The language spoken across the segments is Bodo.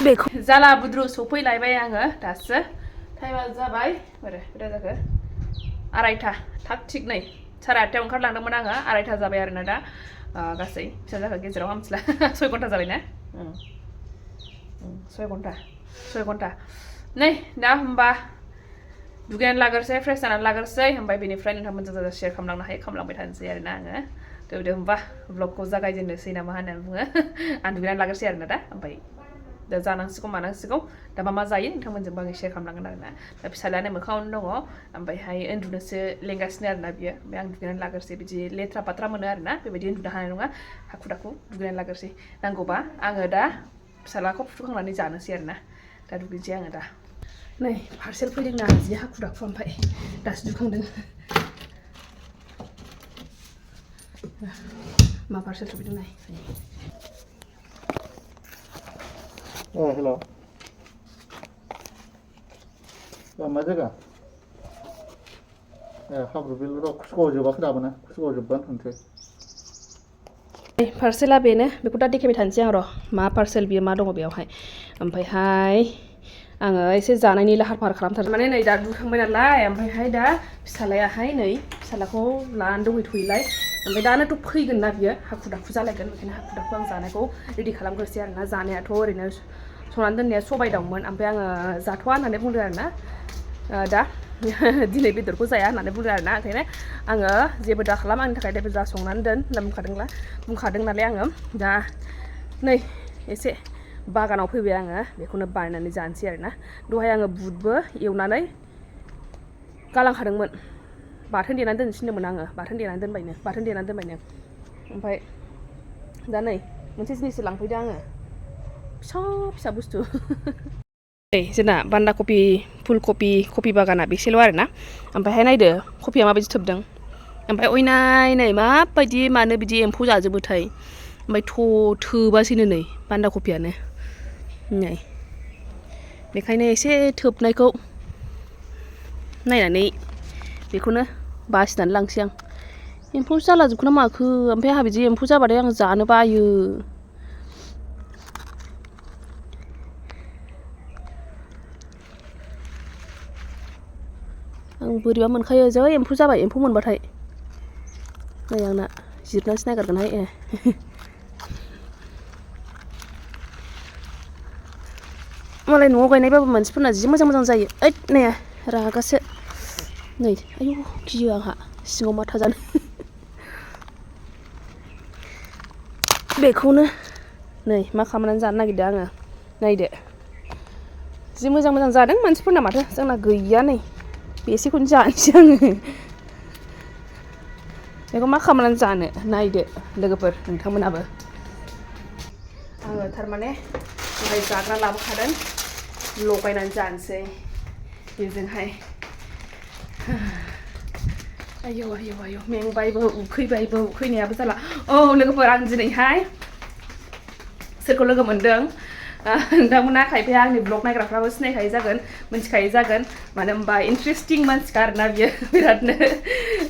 बेखौ जाला बुद्रु सफैलायबाय आङो दासो टाइमा जाबाय बिराद जाखो 2:30 थाग थिग नै 8:30 ओंखारलांदोंमोन आङो 2:30 जाबाय आरोना दा गासै फिसा जाखो गेजेराव हामस्ला 6 घन्टा जाबाय ना 6 घन्टा नै दा होमबा दुगैनानै लाग्रोसै फ्रेश जानानै लाग्रोसै ओमफ्राय बेनिफ्राय नोंथांमोनजों शेयार खालामलांनो हायो खालामलांबाय थानोसै आरोना आङो दे होमबा ब्लगखौ जागायजेननोसै ना मा होननानै बुङो आं दुगैनानै लाग्रोसै आरोना दा ओमफ्राय दा जानांसिगौ मानांसिगौ दा मा जायो नोंथांमोनजोंबो आङो शेयार खालामलांगोन आरोना दा फिसालायानो मोखाङावनो दङ ओमफ्रायहाय उन्दुनोसो लेंगासिनो आरोना बियो ओमफ्राय आं दुगैनानै लाग्रोसै बिदि लेथ्रा बाथ्रा मोनो आरोना बेबायदि उन्दुनो हानाय नङा हाखु दाखु दुगैनानै लाग्रोसै नांगौबा आङो दा फिसालाखौ फुथुखांनानै जानोसै आरोना दा दुगैनोसै आङो दा नै पार्सेल फैदोंना जि हाखु दाखु ओमफ्राय दासो दुखांदों मा पार्सेल सफैदों नाय hello. मा जायगा हाब्रु बिल खुसुगाव जोबाखै दाबो ना खुसुगाव जोबबानो थांसै पार्सेला बेनो बेखौ दा देखायबाय थानोसै आं र' मा पार्सेल बियो मा दङ बेयावहाय ओमफ्रायहाय आङो एसे जानायनि लाहार फाहार खालामथार माने नै दा दुखांबाय नालाय ओमफ्रायहाय दा फिसालायाहाय नै फिसालाखौ लानानै दंहैथ'योलाय ओमफ्राय दानोथ' फैगोन ना बियो हाखु दाखु जालायगोन बेखायनो हाखु दाखु आं जानायखौ रेडि खालामग्रोसै आरोना जानायाथ' ओरैनो संनानै दोननाया सबाय दाउमोन ओमफ्राय आङो जाथ'वा होननानै बुंदों आरोना दा दिनै बेदरखौ जाया होननानै बुंदों आरोना ओंखायनो आङो जेबो दा खालाम आंनि थाखाय दा संनानै दोन होनना बुंखादों नालाय आङो दा नै एसे बागानाव फैबाय आङो बेखौनो बानायनानै जानोसै आरोना दहाय आङो बुटबो एवनानै गालांखादोंमोन बाथोन देनानै दोननो थिनदोंमोन आङो बाथोन देनानै दोनबायनो ओमफ्राय दा नै मोनसे जिनिससो लांफैदो आङो फिसा बुस्थु जोंना बान्दा कफि फुल कफि बागाना बेसेल' आरोना ओमफ्रायहाय नायदो कफिया माबायदि थोबदों ओमफ्राय अयनाय नै माबायदि मानो बिदि एम्फौ जाजोबोथाय ओमफ्राय थोबासैनो नै बान्दा कफियानो नै बेखायनो एसे थोबनायखौ नायनानै बेखौनो बासिनानै लांसै आं एम्फौ जालाजोबखो ना माखो ओमफ्राय आंहा बिदि एम्फौ जाबाथाय आं जानो बायो आं बोरैबा मोनखायो जै एम्फौ जाबाय एम्फौ मोनबाथाय नै आंना जिरनानैसो नागारगोनहाय मालाय न'आव गायनायबाबो मानसिफोरना जि मोजां जायो ओइद नै रागासो नै आयौ गियो आंहा सिङाव माथा जानो बेखौनो नै मा खालामनानै जानो नागिरदों आङो नायदो जि मोजां जादों मानसिफोरना माथो जोंना गैया नै बेसेखौनो जानोसै आङो बेखौ मा खालामनानै जानो नायदो लोगोफोर नोंथांमोनाबो आङो थारमाने दहाय जाग्रा लाबोखादों लगायनानै जानोसै बेजोंहाय आयौ मेंबायबो उखैनायाबो जाला लोगोफोर आं दिनैहाय सोरखौ लोगो मोनदों नोंथांमोना खायफाया आंनि ब्लग नायग्राफ्राबो सिनायखायो जागोन मिन्थिखायो जागोन मानो होनबा इन्टारेस्टिं मानसिखा आरोना बियो बिरादनो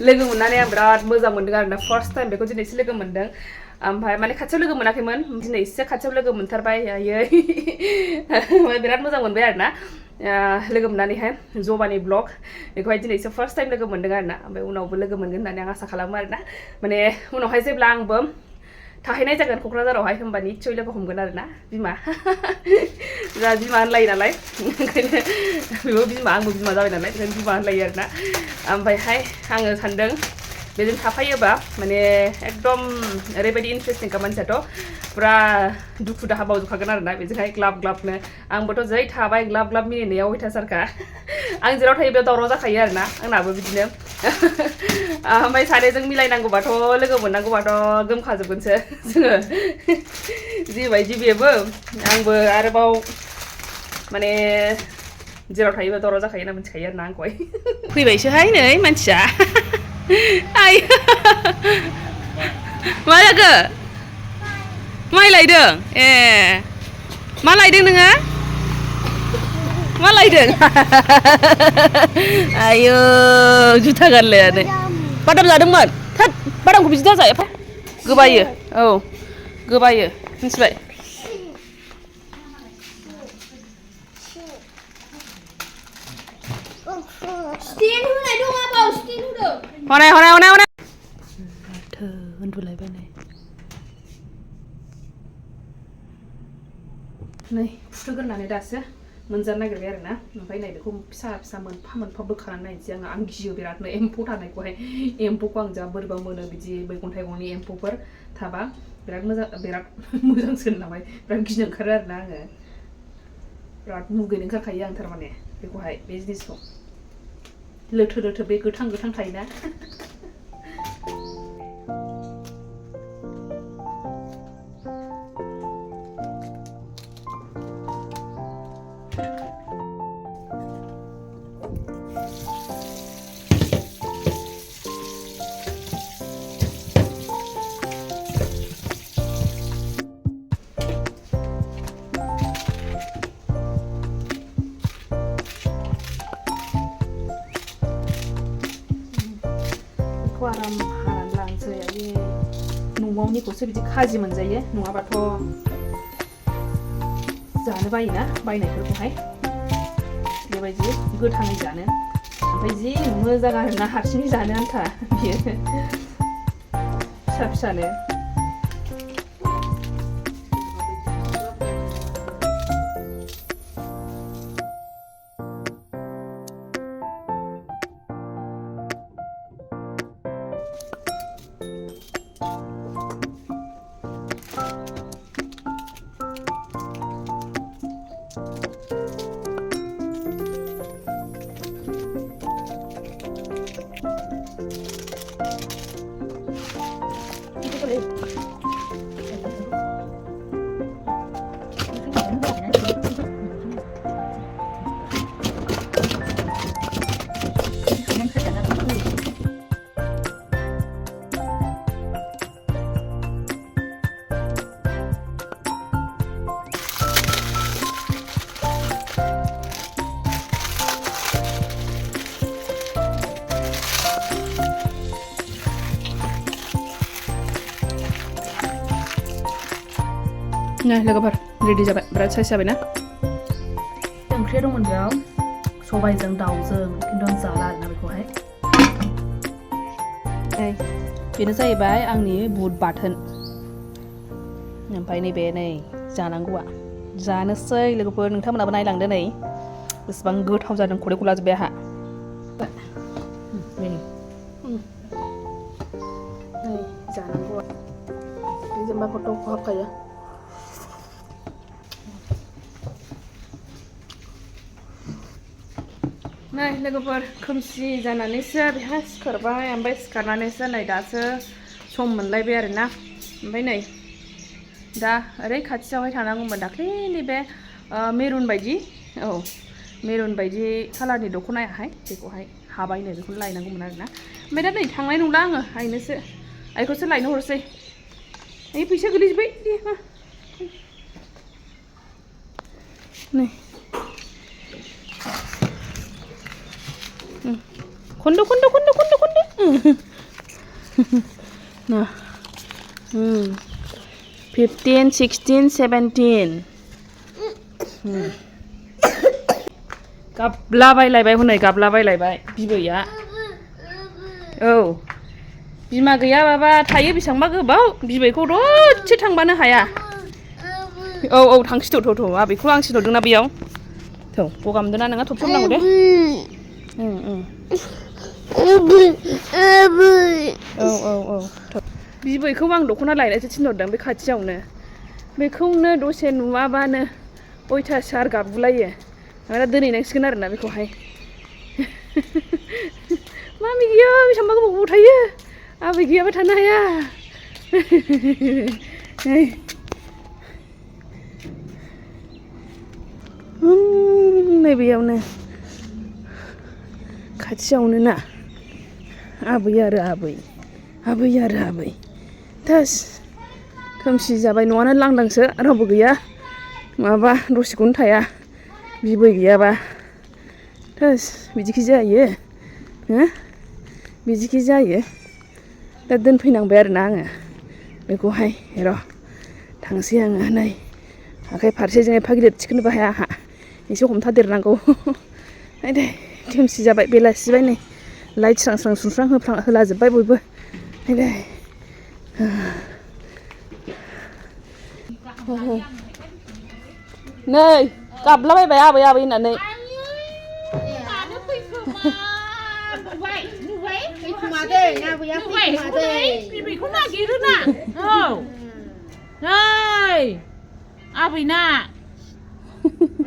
लोगो मोननानै आं बिराद मोजां मोनदों आरोना फार्स्ट टाइम बेखौ दिनैसो लोगो मोनदों ओमफ्राय माने खाथियाव लोगो मोनाखैमोन दिनैसो खाथियाव लोगो मोनथारबाय आयै बिराद मोजां मोनबाय आरोना लोगो मोननानैहाय जबानि ब्लग बेखौहाय दिनैसो फार्स्ट टाइम लोगो मोनदों आरोना ओमफ्राय उनावबो लोगो मोनगोन होननानै आं आसा खालामो आरोना माने उनावहाय जेब्ला आंबो थाहैनाय जागोन क'क्राझारावहाय होमबा निस्सय लोगो हमगोन आरोना बिमा जा बिमा होनलायो नालाय ओंखायनो बेबो बिमा आंबो बिमा जाबाय नालाय ओंखायनो बिमा होनलायो आरोना ओमफ्रायहाय आङो सानदों बेजों थाफायोबा माने एकदम ओरैबायदि इन्टारेस्टिंखा मानसियाथ' पुरा दुखु दाहा बावजोबखागोन आरोना बेजोंहाय ग्लाबनो आंबोथ' जै थाबाय ग्लाब मिनिनायाव अयथासारखा आं जेराव थायो बेयाव दावराव जाखायो आरोना आंनाबो बिदिनो ओमफ्राय सानैजों मिलायनांगौबाथ' लोगो मोननांगौबाथ' गोमखाजोबगोनसो जोङो जिबायदि बेबो आंबो आरोबाव माने जेराव थायोबा दावराव जाखायो होनना मिथिखायो आरोना आंखौहाय फैबायसोहाय नै मानसिया आयो मा जाखो माइ लायदों ए मा लायदों नोङो मा लायदों आयौ जुथा गानलायानो बादाम जादोंमोन थोद बादामखौ बिदि दाजा एफा गोबायो मिथिबाय Stein होनाय दं आबौ stein होदों हनाय थो उन्दुलायबाय नै फुथुगोरनानै दासो मोनजानो नागिरबाय आरो ना ओमफ्राय नै बेखौ फिसा फिसा मोनफा बोखानानै नायनोसै आं गियो बिरादनो एम्फौ थानायखौहाय एम्फौखौ आं जा बोरैबा मोनो बिदि मैगं थाइगंनि एम्फौफोर थाबा बिराद मोजांसो नालाय बिराद गिनो ओंखारो आरो ना आङो बिराद मुगैनो ओंखारखायो आं थारमाने बेखौहाय बे जिनिसखौ लोथो बे गोथां थायोना आराम हानानै लानोसै न'आवनिखौसो बिदि खाजि मोनजायो नङाबाथ' जानो बायोना बायनायफोरखौहाय बेबायदि गोथाङै जानो ओमफ्राय जि मोजां आरोना हारसिङै जानो आन्था बियो फिसानो Nah, logoफोर रेडि जाबाय बिराद साइज जाबायना ओंख्रिया दंमोन बेयाव सबायजों दाउजों खिन्थु आं जाला आरोना बेखौहाय बेनो जाहैबाय आंनि बुद बाथोन ओमफ्राय नैबे नै जानांगौआ जानोसै लोगोफोर नोंथांमोनाबो नायलांदो नै बेसेबां गोथाव जादों खदै गलाजोब्बाय आंहा नै जानांगौआ बेजोंबा खथ' खहाबखायो नै लोगोफोर खोमसि जानानैसो बेहा सिखारबाय ओमफ्राय सिखारनानैसो नै दासो सम मोनलायबाय आरोना ओमफ्राय नै दा ओरै खाथियावहाय थानांगौमोन दाख्लैनि बे मेरुन बायदि मेरुन बायदि कालारनि दख'नायाहाय बेखौहाय हाबायनो बेखौनो लायनांगौमोन आरोना ओमफ्राय दा नै थांनाय नंला आङो आइखौसो लायनो हरसै आइ फैसा गोलैजोब्बाय दे नै खन्द' nah 15, 16, 17 गाबलाबायलायबाय हनै गाबलाबायलायबाय बिबैया बिमा गैयाबाबा थायो बेसेबांबा गोबाव बिबैखौ दसे थांबानो हाया थांसै थ' आबैखौ आं थिनहरदोंना बेयाव गगा मोनदोंना नोंहा थब नांगौ दे बिबैखौ आं दख'ना लायनायसो थिनहरदों बे खाथियावनो बेखौनो दसे नुवाबानो अयथासार गाबगुलायो दा दोनहैनांसिगोन आरोना बेखौहाय मामि गैया बेसेबांबा गोबाव थायो आबै गैयाबा थानो हाया नैबेयावनो खाथियावनो ना आबै दास खोमसि जाबाय न'आनो लांदांसो रावबो गैया माबा दसेखौनो थाया बिबै गैयाबा दास बिदिखि जायो दा दोनफैनांबाय आरोना आङो बेखौहाय र' थांसै आङो नै आखाइ फारसेजों एफा गिदिर थिखोनोबो हाया आंहा एसे हमथादेरनांगौ दे खोमसि जाबाय बेलासिबाय नै लाइट स्रां स्रां सुस्रां होलाजोब्बाय बयबो दे नै गाबलाबायबाय आबै आबै होननानै बेखौ नागिरोना औ नै आबैना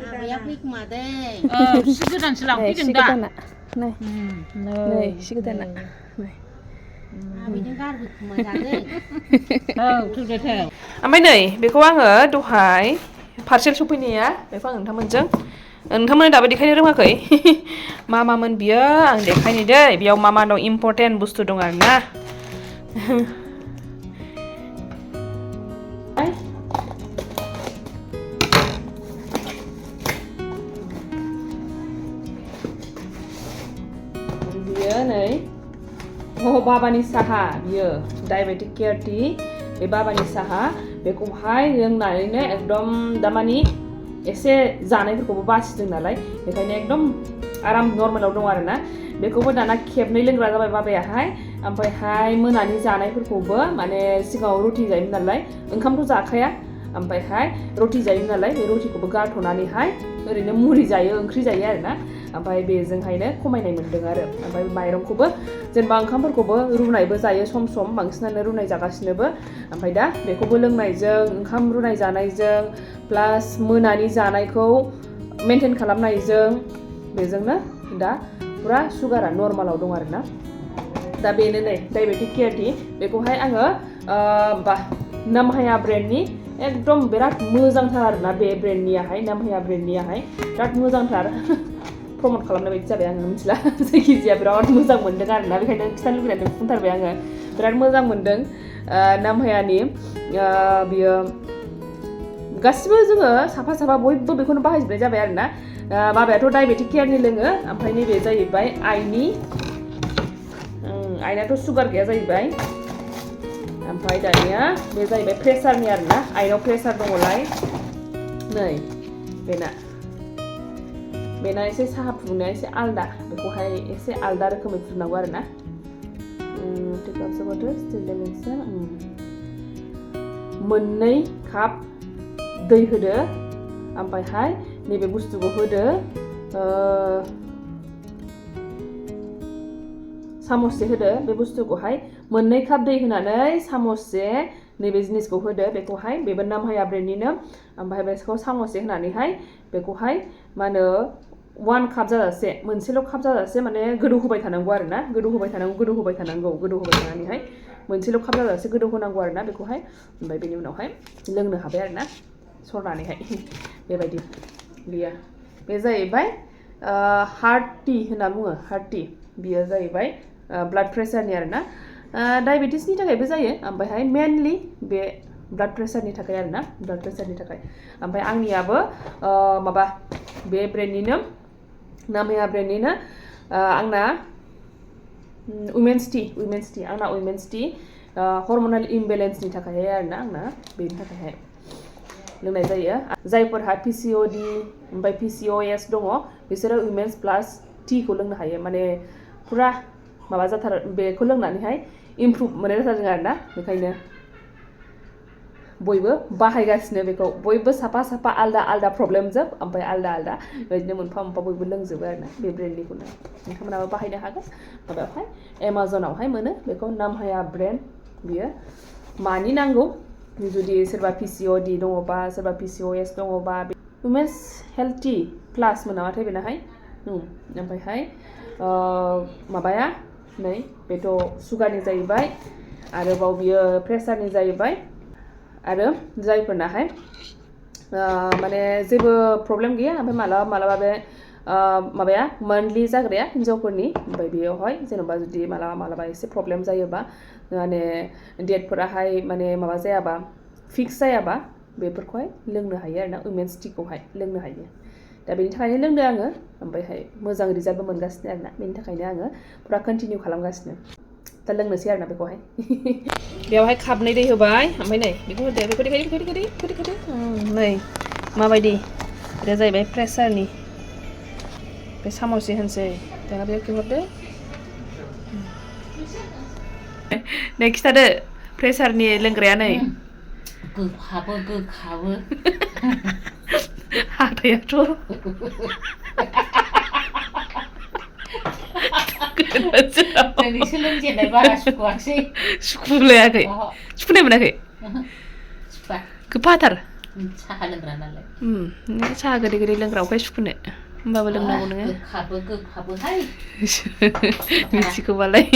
आबैया फैखोमादों औ सि गोदानसो लांफैदों दा नै नै सि गोदाना नै आबैजों गारबोखोमाजादों औ थौदो थौ ओमफ्राय नै बेखौ आङो दहाय पार्सेल सफैनाया बेखौ आं नोंथांमोननो दाबो देखायनो रोङाखै मा मामोन बियो आं देखायनो दै बेयाव मा दं इम्परटेन्ट बुस्थु दं आरोना बियो नै बाबानि साहा बियो डायबेटिक केयार टि बे बाबानि साहा बेखौहाय लोंनानैनो एकदम दामानि एसे जानायफोरखौबो बासिदों नालाय बेखायनो एकदम आराम नर्मेलाव दं आरोना बेखौबो दाना खेबनै लोंग्रा जाबाय बाबायाहाय ओमफ्रायहाय मोनानि जानायफोरखौबो माने सिगाङाव रुटि जायोमोन नालाय ओंखामथ' जाखाया ओमफ्रायहाय रुटि जायोमोन नालाय बे रुटिखौबो गारथ'नानैहाय ओरैनो मुरि जायो ओंख्रि जायो आरोना ओमफ्राय बेजोंहायनो खमायनाय मोन्दों आरो ओमफ्राय माइरंखौबो जेनेबा ओंखामफोरखौबो रुनायबो जायो सम सम बांसिनानो रुनाय जागासिनोबो ओमफ्राय दा बेखौबो लोंनायजों ओंखाम रुनाय जानायजों प्लास मोनानि जानायखौ मेनटेन खालामनायजों बेजोंनो दा पुरा सुगारा नर्मालाव दं आरोना दा बेनो नै डायबेटिक केयार टि बेखौहाय आङो हया ब्रेन्डनि एकदम बिराद मोजांथार आरोना बे ब्रेन्डनियाहाय हया ब्रेन्डनियाहाय बिराद मोजांथार प्रमट खालामनाय बायदि जाबाय आङो मिथिला जायखिजाया बिराद मोजां मोन्दों आरोना बेखायनो खिथानो लुबैनानै बुंथारबाय आङो बिराद मोजां मोन्दों हयानि बियो गासिबो जोङो साफा साफा बयबो बेखौनो बाहायजोबनाय जाबाय आरोना बाबायाथ' डायबेटिक केयारनि लोङो ओमफ्राय नैबे जाहैबाय आइनाथ' सुगार गैया जाहैबाय ओमफ्राय दानिया बे जाहैबाय प्रेसारनि आरोना आइनाव प्रेसार दङलाय नै बेना एसे साहा फुदुंनाया एसे आलदा बेखौहाय एसे आलदा रोखोमै फुदुंनांगौ आरोना मोननै काप दै होदो ओमफ्रायहाय नैबे बुस्थुखौ होदो सामससे होदो बे बुस्थुखौहाय मोननै काप दै होनानै सामससे नैबे जिनिसखौ होदो बेखौहाय बेबो हया ब्रेन्डनिनो ओमफ्राय बेखौ सामससे होनानैहाय बेखौहाय मा होनो 1 काप जाजासे मोनसेल' काप जाजासे माने गोदौ होबाय थानांगौ आरोना गोदौ होबाय थानानैहाय मोनसेल' काप जाजासे गोदौ होनांगौ आरोना बेखौहाय ओमफ्राय बेनि उनावहाय लोंनो हाबाय आरोना सरनानैहाय बेबायदि गैया बे जाहैबाय हार्ट टि होनना बुङो हार्ट टि बियो जाहैबाय ब्लाड प्रेसारनि आरोना डायबेटिसनि थाखायबो जायो ओमफ्रायहाय मेनलि बे ब्लाड प्रेसारनि थाखाय आरोना ब्लाड प्रेसारनि थाखाय ओमफ्राय आंनियाबो माबा बे ब्रेन्डनिनो हया ब्रेन्डनिनो आंना उमेन्स टि आंना उमेन्स टि हर्मनाल इमबेलेन्सनि थाखायहाय आरोना आंना बेनि थाखायहाय लोंनाय जायो जायफोरहा PCOD ओमफ्राय PCOS दङ बिसोरो उमेन्स प्लास टिखौ लोंनो हायो माने पुरा माबा जाथारो बेखौ लोंनानैहाय इमप्रुभ मोननाय जाथारदों आरोना बेखायनो बयबो बाहायगासिनो बेखौ बयबो साफा साफा आलदा आलदा प्रब्लेम जोब ओमफ्राय आलदा बेबायदिनो मोनफा मोनफा बयबो लोंजोबो आरोना बे ब्रेन्डनिखौनो नोंथांमोनाबो बाहायनो हागोन माबायावहाय एमाजनावहाय मोनो बेखौ हया ब्रेन्ड बियो मानि नांगौ जुदि सोरबा PCOD दङबा सोरबा PCOS दङबा उमेन्स हेल्थि प्लास मोनामाथाय बेनाहाय ओमफ्रायहाय माबाया नै बेथ' सुगारनि जाहैबाय आरोबाव बियो प्रेसारनि जाहैबाय आरो जायफोरनाहाय माने जेबो प्रब्लेम गैया ओमफ्राय मालाबा बे माबाया मान्थलि जाग्राया हिन्जावफोरनि ओमफ्राय बेयावहाय जेन'बा जुदि मालाबा एसे प्रब्लेम जायोबा माने डेटफोराहाय माने माबा जायाबा फिक्स जायाबा बेफोरखौहाय लोंनो हायो आरोना उमेन्स टिखौहाय लोंनो हायो दा बेनि थाखायनो लोंदों आङो ओमफ्रायहाय मोजां रिजाल्टबो मोनगासिनो आरोना बेनि थाखायनो आङो पुरा कन्टिनिउ खालामगासिनो दा लोंनोसै आरोना बेखौहाय बेयावहाय कापनै दै होबाय ओमफ्राय नै बेखौ होदो बेखौ देखायदो नै माबायदि बे जाहैबाय प्रेसारनि बे साम'से होनसै दाना बेयाव खिहरदो नै खिथादो प्रेसारनि लोंग्राया नै गोखाबो हाथायाथ' दिनैसो लोंजेननाय बारा सुखुवाखै सुखुलायाखै सुखुनाय मोनाखै सुखुवा गोफाथार साहा लोंग्रा नालाय साहा गोदै गोदै लोंग्रा अफाय सुखुनो होमबाबो लोंनांगौ नोङो गोखाबोहाय मिथिखोबालाय